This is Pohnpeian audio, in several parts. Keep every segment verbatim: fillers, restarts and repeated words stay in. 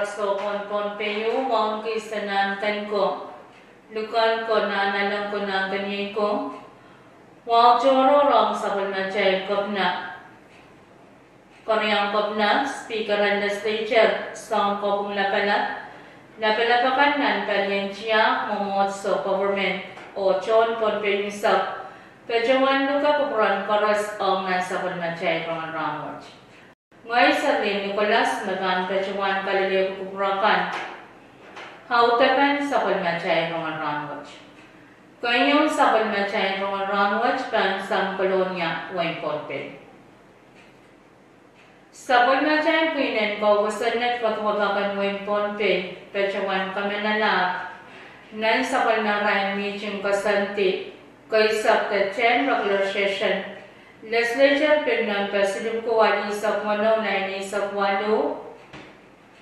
Sohpen Pohnpei, wauneki Senan Tenko, Likan Konanaleng Konangenienko, wahu tohrohr ong sapwellimatail Kepina, Keriaun Kepina, Speaker en Legislature, Sounkopwung Lapalap, lapalap akan nan palien tiahk, mwomwohdiso, government, oh tohn Pohnpei unsek, patohwan luke kupwuren koaros ong nan sapwellimatail rongen rahnwet. Ngehi Serlin Nicholas me pahn patohwan kalelehki kupwur akan audepen sapwellimatail rongen rahnwet. Keieun sapwellimatail rongen rahnwet pahn sang Kolonia, wehin Pohnpei. Sapwellimatail pwihn en kou kosonned wekiwek akan wehin Pohnpei patohwan kamehlelahr nan sapwellimarail mihting koasoandi keisek de ten regular session Legislature Bill number siluh ko alihsek weneu, nine eisek waluh,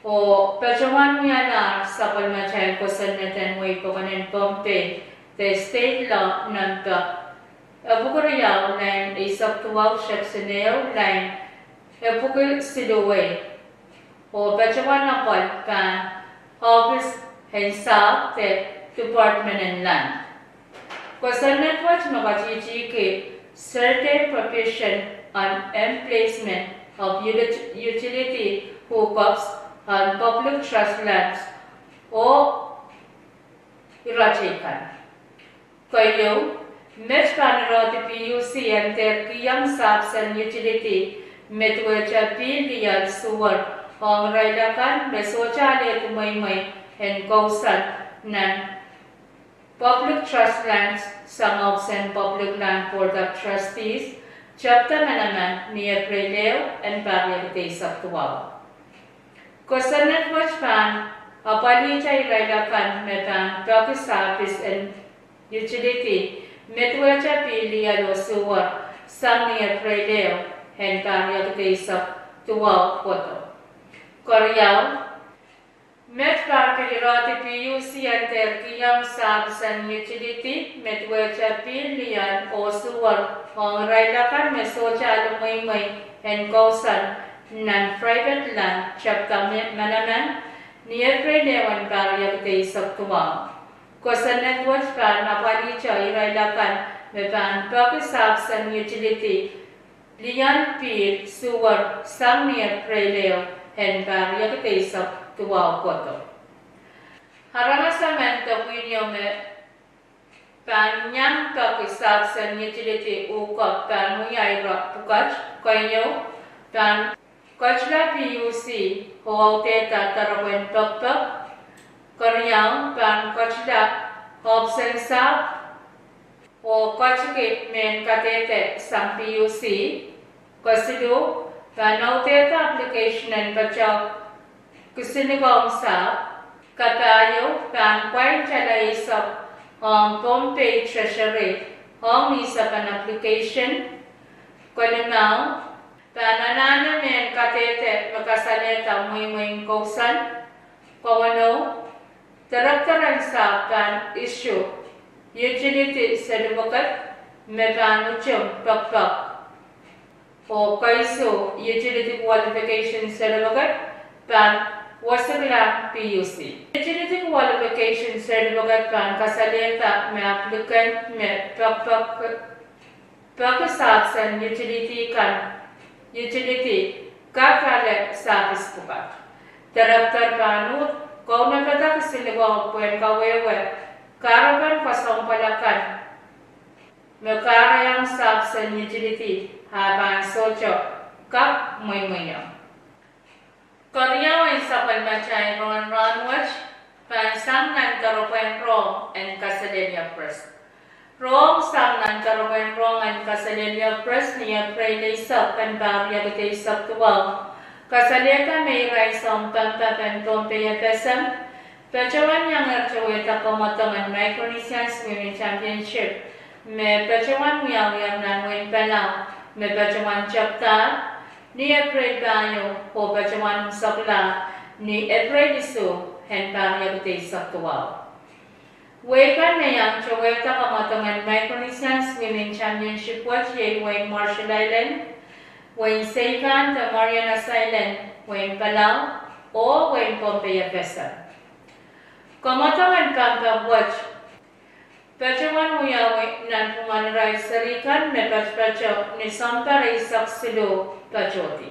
oh patohwan wialahr sapwellimatail kosonned en wehi pokon en Pohnpei de state law number epwiki riau, nine eisek duwau, section ehu, line epwiki siluh ehu, oh patohwan apwal pahn ohpis en sahpw de Department en Land. Kosonned wet me katihtihki Certain Provision on Emplacement of Utility Hookups on Public Trust Lands oh irateikan. Keieu, met pahn irehdi PUC en dehr kihong sahpwsen utility me duwehte pihl, lioal, suwer ong irail akan me sohte alehdi mweimwei en kousoan nan Public Trust Lands sang ohpis en Public Land Board of Trustees, tepda manaman ni Epreil ehu en pahr riekid eisek duwau. Kosonned wet pahn apwalihte irail akan me pahn peki sahpis en utility me duwehte pihl, lioal oh suwer sang ni Epreil ehu en pahr riekid eisek duwau kohdo. Keriau, met pahn pil irehdi PUC en dehr kihong sahpis en utility me duwehte pihl, lioal oh suwer ong irail akan me sohte ale mweimwei en kousoan nan private land, tepda manaman ni Epreil ehu en pahr riekid eisek duwau. Kosonned wet pahn apwalihte irail akan me pahn peki sahpis en utility, lioal, pihl, suwer sang ni Epreil ehu en pahr riekid eisek duwau kohdo. Aramas emen de pwihn ieu me pahn iang peki sahpis en utility hookup pahn wia ire pwukat. Keieu, pahn ketila PUC oh audehda doaropwehn pekipek. Keriau, pahn ketila ohpis en sahpw oh ketiki mehn kadehde sang PUC. Kesiluh, pahn audehda application en patohwan kisinikong sahpw. Kapahieu, pahn pwain tala eisek ong Pohnpei Treasury ong isepen application. Kelimau, pahn anahne mehn kadehde me kasalehda mweimwein kousoan. Kawenou, director en sahpw pahn issue utility certificate me pahn utung pekipek oh keisuh utility qualification certificate pahn wosikilang PUC. Utility qualification certificate pahn kasalehda me applicant me pekipek peki sahpis en utility kan, utility kak ale sahpis pwukat. Director pahn uhd kaunopada kisinikong pwehn kawehwe kahrepen kesempwal akan me kahrehiong sahpis en utility, ah pahn sohte kak mweimweiong. Keriau en sapwellimatail rongen rahnwet pahn sang nan doaropwehn rohng en Kaselehlie Press. Rohng sang nan doaropwehn rohng en Kaselehlie Press ni Epreil eisek en pahr riekid eisek duwau kasalehda me irail sounpapah en Pohnpei FSM patohwan iangehr towehda kamwadong en Micronesian Swimming Championship me patohwan wiawiher nan wehin Palau, me patohwan tepdahr ni Epreil pahieu oh patohwan unseklahr ni Epreil isuh en pahr riekid eisek duwau. Wehi kan me iang towehda kamwadong en Micronesian Swimming Championship wet iei wehin Marshall Island, wehin Saipan de Marianas Island, wehin Palau, oh wehin Pohnpei FSM. Kamwadong en pampap wet patohwan wiawi nanpwungen irail seri kan me patopato ni sounpar eisek siluh patohdi.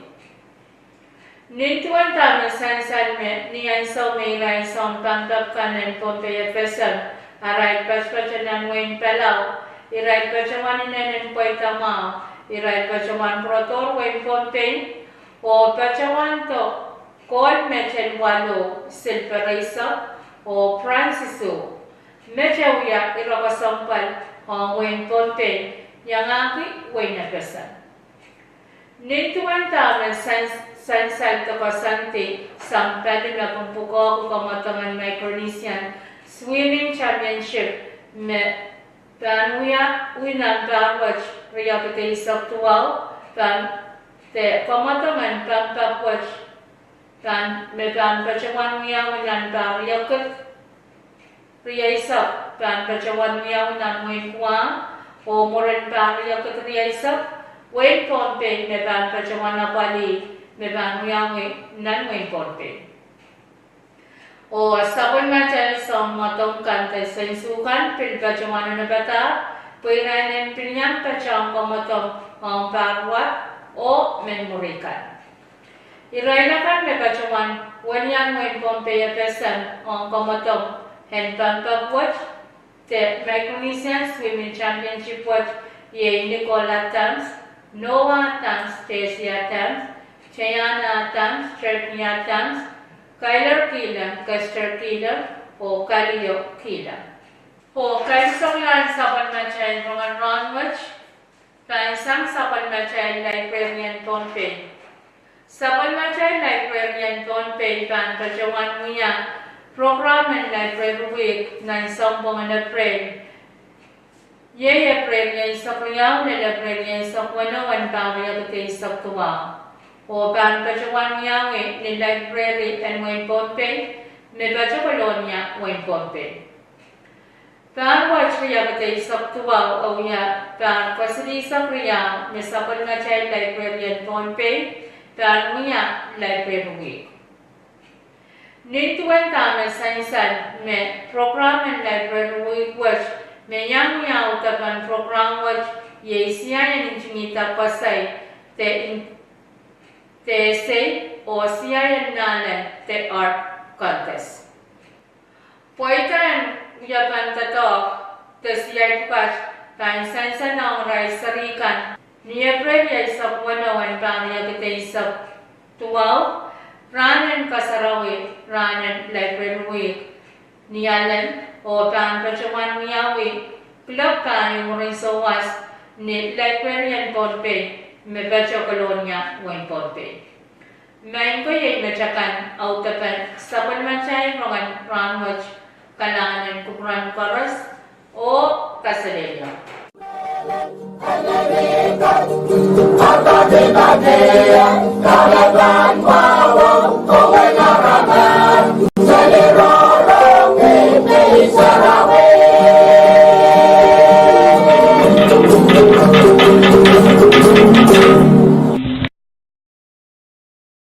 Nin duwen dahme sansal me ni ansou me irail soun pampap kan en Pohnpei FSM arail patopato nan wehin Palau, irail patohwan inenen pweida mwahu, irail patohwan pwurodohr wehin Pohnpei, oh patohwan do kohl met en waluh, silper eisek, oh prans isuh, met e wia ire kesempwal ong wehin Pohnpei, iangahki wehin FSM. Nin duwen dahme sansal de koasoandi sang pali me kin pwukoahki kamwadong en Micronesian Swimming Championship me pahn wiawi nan pahr wet riekid eisek duwau, pahn, de kamwadong en pampap wet pahn, me pahn patohwan wiawi nan pahr riekid rieisek pahn patohwan wiawi nan wehin Guam, oh mwurin pahr riekid rieisek, wehin Pohnpei me pahn patohwan apwalih, me pahn wiawi nan wehin Pohnpei. Oh sapwellimatail soun mwadong kan de sensukan pil patohwan onopada pwe irail en pil iang patehng kamwadong ong pahr wet oh mehn mwuri kan. Irail akan me patohwan welian wehin Pohnpei FSM ong kamwadong en pampap wet de Micronesian Swimming Championship wet iei Nicole Adams, Noah Adams, Tessie Adams, Diana Adams, Jeremy Adams, Kyler Gillem, Kester Gillem, oh Kalio Gillem. Oh kaimwisekla en sapwellimatail rongen rahnwet pahn sang sapwellimatail library en Pohnpei. Sapwellimatail library en Pohnpei pahn patohwan wia prokram en Library Week nan sounpwongen Epreil, iei Epreil rieisek riau lel Epreil rieisek weneu en pahr riekid eisek duwau, oh pahn patohwan wiawi ni library en wehin Pohnpei, me patohwan Kolonia, wehin Pohnpei. Pahr wet riekid eisek duwau e wia pahr kaselehsek riau me sapwellimatail library en Pohnpei pahn wia Library Week. Nin duwen dahme sansal me prokram en Library Week wet me iang wia audepen prokram wet iei siaien ntingihda koasoi de, de sei, oh siaien nahlen de art contest. Pweida en wiepen doadoahk de siain pwukat pahn sansal ong irail seri kan ni Epreil rieisek weneu en pahr riekid eisek duwau, rahn en kasarawi, rahn en Library Week, ni Alem, oh pahn patohwan wiawi kuloak pahieu mwurin souwas ni library en Pohnpei, me patohwan Kolonia, wehin Pohnpei. Maing ko, iei metakan audepen sapwellimatail rongen rahnwet. Kalahngan en kupwuren koaros oh kaselehlie.